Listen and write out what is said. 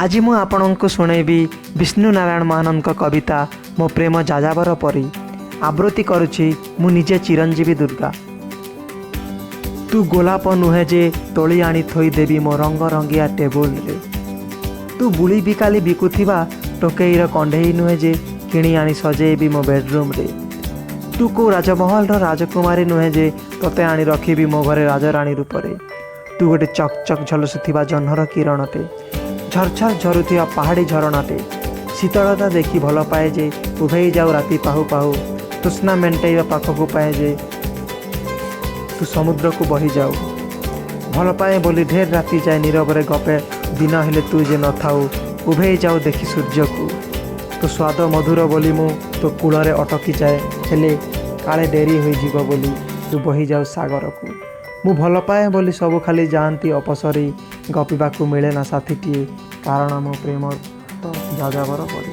ଆଜି ମୁଁ ଆପଣଙ୍କୁ ଶୁଣେଇବି ବିଷ୍ଣୁ ନାରାୟଣ ମହାନନ୍ଦଙ୍କ କବିତା ମୋ ପ୍ରେମ ଯାଯାବର ପରି। ଆବୃତ୍ତି କରୁଛି ମୁଁ ନିଜେ ଚିରଞ୍ଜୀବୀ ଦୁର୍ଗା। ତୁ ଗୋଲାପ ନୁହେଁ ଯେ ତୋଳି ଆଣି ଥୋଇଦେବି ମୋ ରଙ୍ଗ ରଙ୍ଗିଆ ଟେବୁଲରେ। ତୁ ବୁଳି ବିକାଲି ବିକୁଥିବା ଟୋକେଇର କଣ୍ଢେଇ ନୁହେଁ ଯେ କିଣି ଆଣି ସଜେଇବି ମୋ ବେଡ଼ରୁମ୍ରେ। ତୁ କେଉଁ ରାଜମହଲର ରାଜକୁମାରୀ ନୁହେଁ ଯେ ତୋତେ ଆଣି ରଖିବି ମୋ ଘରେ ରାଜରାଣୀ ରୂପରେ। ତୁ ଗୋଟେ ଚକ୍ ଚକ୍ ଝଲସୁଥିବା ଜହ୍ନର କିରଣଟେ, ଝରଝର ଝରୁଥିବା ପାହାଡ଼ି ଝରଣାଟେ। ଶୀତଳତା ଦେଖି ଭଲ ପାଏ ଯେ ଉଭେଇ ଯାଉ ରାତି ପାହୁ ପାହୁ, ତୃଷ୍ଣା ମେଣ୍ଟାଇବା ପାଖକୁ ପାଏ ଯେ ତୁ ସମୁଦ୍ରକୁ ବହିଯାଉ। ଭଲ ପାଏ ବୋଲି ଢେର ରାତି ଯାଏ ନୀରବରେ ଗପେ, ଦିନ ହେଲେ ତୁ ଯେ ନଥାଉ ଉଭେଇ ଯାଉ ଦେଖି ସୂର୍ଯ୍ୟକୁ। ତୋ ସ୍ୱାଦ ମଧୁର ବୋଲି ମୁଁ ତୋ କୂଳରେ ଅଟକି ଯାଏ, ହେଲେ କାଳେ ଡେରି ହୋଇଯିବ ବୋଲି ତୁ ବହିଯାଉ ସାଗରକୁ। ମୁଁ ଭଲ ପାଏ ବୋଲି ସବୁ ଖାଲି ଯାଆନ୍ତି ଅପସରି, ଗପିବାକୁ ମିଳେ ନା ସାଥିଟିଏ, କାରଣ ମୋ ପ୍ରେମ ତ ଯାଯାବର ପରି।